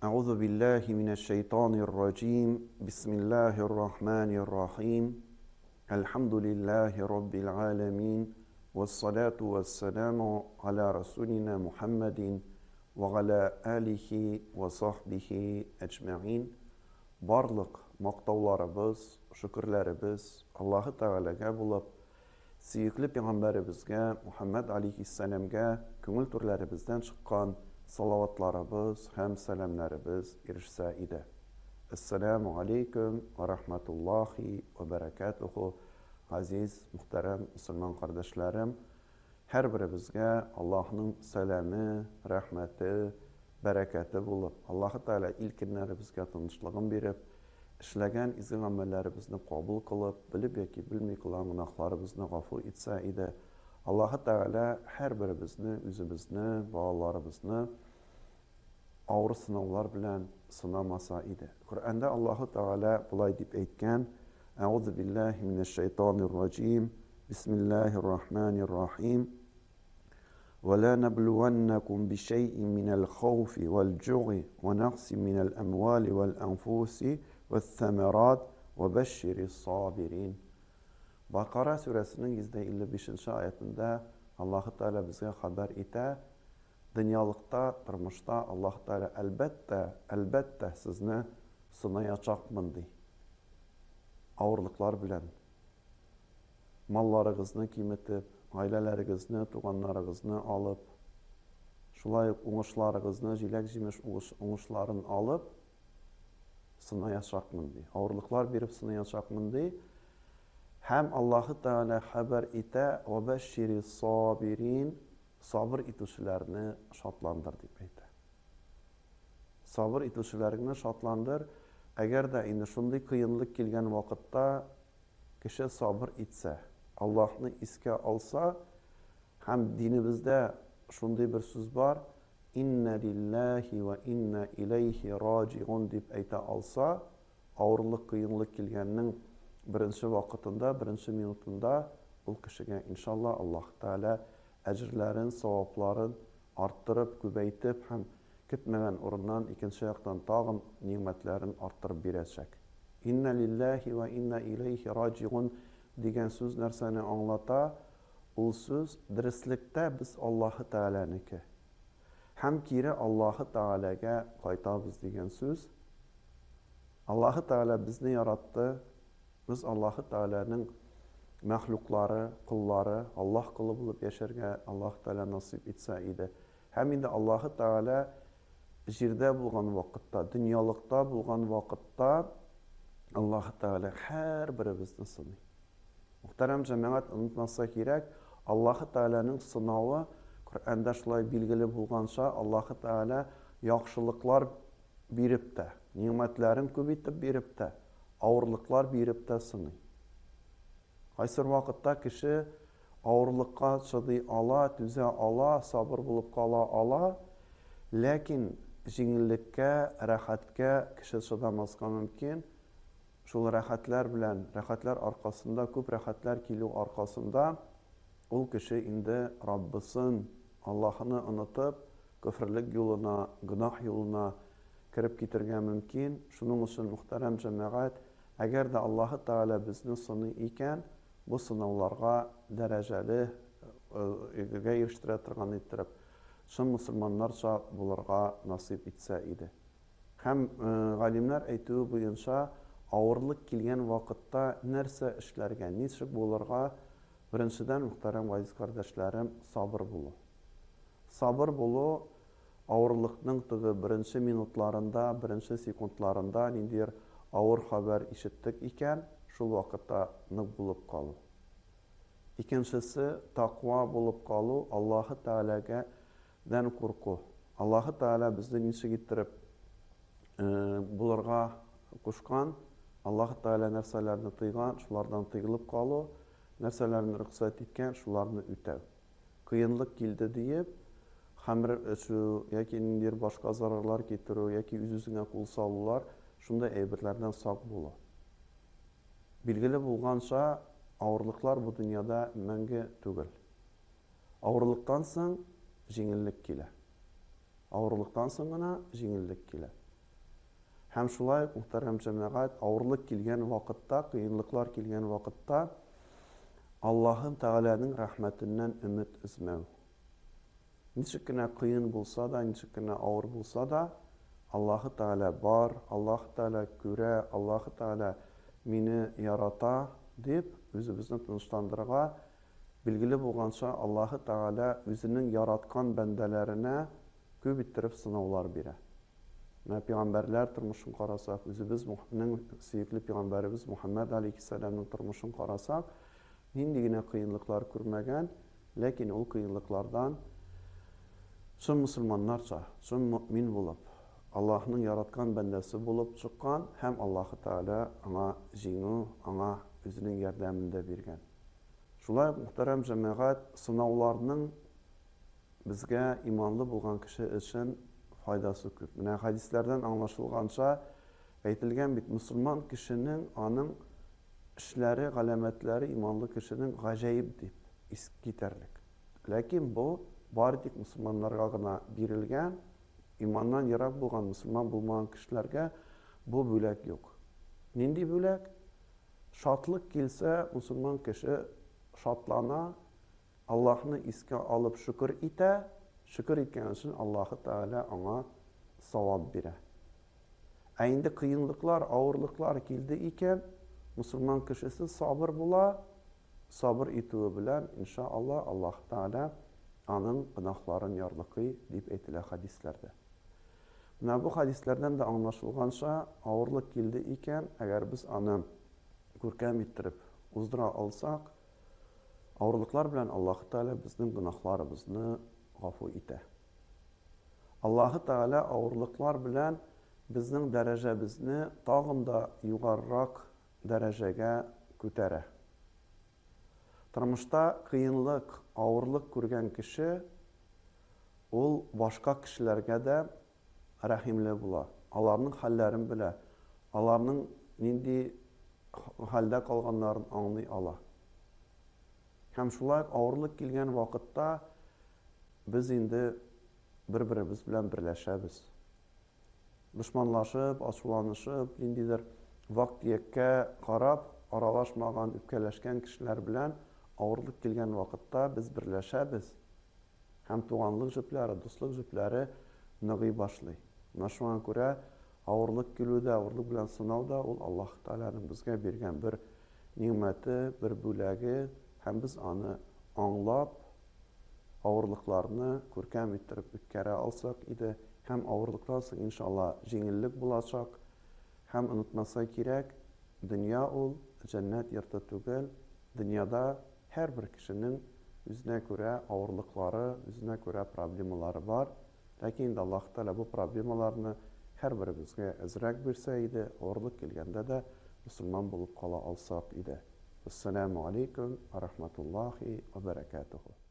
Әгъузу биллаһи минәш-шәйтанир раҗим. Бисмиллаһир рахманир рахим. Әлхәмдүлиллаһи раббил галәмин. Вассалату вассаламу аля расулина Мухаммадин ва аля алихи ва сахбихи әҗмәгин. Барлык мактауларыбыз, шөкерләребез Аллаһы Тәгаләгә булып, сөекле пәйгамбәребезгә Мухаммад алейһиссәламгә күңел түрләребездән чыккан салаватларыбыз һәм сәламнәребез ирешсә иде. Әссәләмү алейкүм вә рахматуллахи вә бәрәкәтүһү, газиз, мөхтәрәм мөселман кардәшләрем, һәрберебезгә Аллаһның сәламе, рәхмәте, бәрәкәте булып, Аллаһы Тәгалә ил-көннәребезгә тынычлыгын биреп, эшләгән изге гамәлләребезне кабул кылып, белеп яки белми кылган гөнаһларыбызны гафу итсә иде. Аллаһы Тәгалә һәрберебезне, үзебезне, балаларыбызны авыр сынаулар белән сынамаса иде. Коръәндә Аллаһы Тәгалә болай дип әйткән, Әгъузу биллаһи минәш шайтанир раҗим, бисмиллаһир рахманир рахим. ولا نبلونكم بشيء من الخوف والجوع ونقص من الأموال والأنفس والثمرات وبشر الصابرين. Бакара сүрәсенең 155 аятында Аллаһы Тәгалә безгә хәбәр итә, дөньялыкта, тормышта Аллаһы Тәгалә әлбәттә, әлбәттә сезне сынаячакмын ди. Авырлыклар белән, малларыгызны киметеп, гаиләләрегезне, туганнарыгызны алып, шулай ук уңышларыгызны, җиләк-җимеш уңышларын алып, сынаячакмын ди. Авырлыклар биреп сынаячакмын ди. Һәм Аллаһы Тәгалә хәбәр итә, "Вабәшшири сабирин", сабыр итүчеләрне шатландыр дип әйтә. Сабыр итүчеләрне шатландыр. Әгәр дә инде шундый кыенлык килгән вакытта кеше сабыр итсә, Аллаһны искә алса, һәм динебездә шундый бер сүз бар, Инна лиллаһи ва инна иләйһи раҗигун дип әйтә алса, авырлык, кыенлык килгәннең беренче вакытында, беренче минутында ул кешегә, иншалла, Аллаһ Тәгалә әҗерләрен, савапларын арттырып, күбәйтеп һәм көтмәгән урыннан икенче яктан тагын нигъмәтләрен арттырып бирәчәк. Инна лиллаһи ва инна иләйһи раҗигун дигән сүз нәрсәне аңлата? Ул сүз, дөреслектә без Аллаһы Тәгаләнеке һәм кире Аллаһы Тәгаләгә кайтабыз дигән сүз. Аллаһы Тәгалә безне яратты, без Аллаһы Тәгаләнең мәхлуклары, коллары, Аллаһ колы булып яшәргә Аллаһы Тәгалә насыйп итсә иде. Һәм инде Аллаһы Тәгалә җирдә булган вакытта, дөньялыкта булган вакытта Аллаһы Тәгалә һәрберебезне сыный. Мөхтәрәм җәмәгать, онытмаса кирәк, Аллаһы Тәгаләнең сынавы Коръәндә шулай билгеле булганча, Аллаһы Тәгалә яхшылыклар биреп тә, нигъмәтләрен күп итеп биреп тә, авырлыклар биреп тә сыный. Кайсыр вакытта кеше авырлыкка чыдый ала, түзә ала, сабыр булып кала ала, ләкин җиңеллеккә, рәхәткә кеше чыдамаска мөмкин. Шул рәхәтләр белән, рәхәтләр аркасында, күп рәхәтләр килү аркасында ул кеше инде Раббысын, Аллаһыны онытып, көферлек юлына, гөнаһ юлына кереп китергә мөмкин. Шуның өчен, мөхтәрәм җәмәгать, әгәр дә Аллаһы Тәгалә безне сыный икән, бу сынауларга дәрәҗәле гә ирештерә торган иттереп, чын мөселманнарча булырга насыйп итсә иде. Һәм галимнәр әйтүе буенча, авырлык килгән вакытта нәрсә эшләргә, ничек булырга, беренчедән, мөхтәрәм газиз кардәшләрем, сабыр булу. Сабыр булу, авырлыкның теге беренче минутларында, беренче секундларында ниндидер авыр хәбәр ишеттек икән, шул вакытта нык булып калу. Икенчесе, таква булып калу, Аллаһы Тәгаләгә дән курку. Аллаһы Тәгалә безне ничек иттереп булырга кушкан, Аллаһы Тәгалә нәрсәләрне тыйган, шулардан тыелып калу, нәрсәләрне рөхсәт иткән, шуларны үтәү. Кыенлык килде диеп, хәмер эчү яки ниндидер башка зарарлар китерү яки үз-үзеңә кул салулар, шундый әйберләрдән сак булу. Билгеле булганча, авырлыклар бу дөньяда мәңге түгел. Авырлыктан соң җиңеллек килә. Авырлыктан соң гына җиңеллек килә. Һәм шулай ук, мөхтәрәм җәмәгать, авырлык килгән вакытта, кыенлыклар килгән вакытта Аллаһы Тәгаләнең рәхмәтеннән өмет өзмәү. Ничек кенә кыен булса да, ничек кенә авыр булса да, Аллаһы Тәгалә бар, Аллаһы Тәгалә күрә, Аллаһы Тәгалә мине ярата, дип, үзебезне тынычландырырга. Билгеле булганча, Аллаһы Тәгалә үзенең яраткан бәндәләренә күп иттереп сынаулар бирә. Менә пәйгамбәрләр тормышын карасак, үзебезнең сөекле пәйгамбәребез Мухәммәд алейһиссәламнең тормышын карасак, нинди генә кыенлыклар күрмәгән, ләкин ул кыенлыклардан чын мөселманнарча, чын мөэмин булып, Аллаһның яраткан бәндәсе булып чыккан һәм Аллаһы Тәгалә аңа җиңү, аңа үзенең ярдәмен дә биргән. Шулай ук, мөхтәрәм җәмәгать, сынауларның безгә иманлы булган кеше өчен файдасы күп. Менә хәдисләрдән аңлашылганча, әйтелгән бит, мөселман кешенең аның эшләре, галәмәтләре иманлы кешенең гаҗәеп дип искитәрлек. Ләкин бу бары тик мөселманнарга гына бирелгән, иманнан ерак булган, мөселман булмаган кешеләргә бу бүләк юк. Нинди бүләк? Шатлык килсә, мөселман кеше шатлана, Аллаһны искә алып шөкер итә, шөкер иткән өчен Аллаһы Тәгалә аңа савап бирә. Ә инде кыенлыклар, авырлыклар килде икән, мөселман кешесе сабыр була, сабыр итүе белән, инша Алла, Аллаһы Тәгалә аның гөнаһларын ярлыкый, дип әйтелә хәдисләрдә. Менә бу хәдисләрдән дә аңлашылганча, авырлык килде икән, әгәр без аны күркәм иттереп уздыра алсак, авырлыклар белән Аллаһы Тәгалә безнең гөнаһларыбызны гафу итә. Аллаһы Тәгалә авырлыклар белән безнең дәрәҗәбезне тагын да югарырак дәрәҗәгә күтәрә. Тормышта кыенлык, авырлык күргән кеше ул башка кешеләргә дә рәхимле була, аларның хәлләрен белә, аларның нинди хәлдә калганнарын аңлый ала. Һәм шулай ук авырлык килгән вакытта без инде бер-беребез белән берләшәбез. Дошманлашып, ачуланышып, ниндидер вак-төяккә карап аралашмаган, үпкәләшкән кешеләр белән авырлык килгән вакытта без берләшәбез. Һәм туганлык җепләре, дуслык җепләре ныгый башлый. Менә шуңа күрә авырлык килү дә, авырлык белән сынау да ул Аллаһ Тәгаләнең безгә биргән бер нигъмәте, бер бүләге һәм без аны аңлап, авырлыкларны күркәм иттереп үткәрә алсак иде һәм авырлыктан соң, иншалла, җиңеллек булачак. Һәм онытмаса кирәк, дөнья ул җәннәт йорты түгел, дөньяда һәрбер кешенең үзенә күрә авырлыклары, үзенә күрә проблемалары бар. Ләкин инде Аллаһ Тәгалә бу проблемаларны һәрберебезгә әзрәк бирсә иде, авырлык килгәндә дә мөселман булып кала алсак иде. Вәссәламү алейкүм вә рахматуллаһи вә бәрәкәтүһү.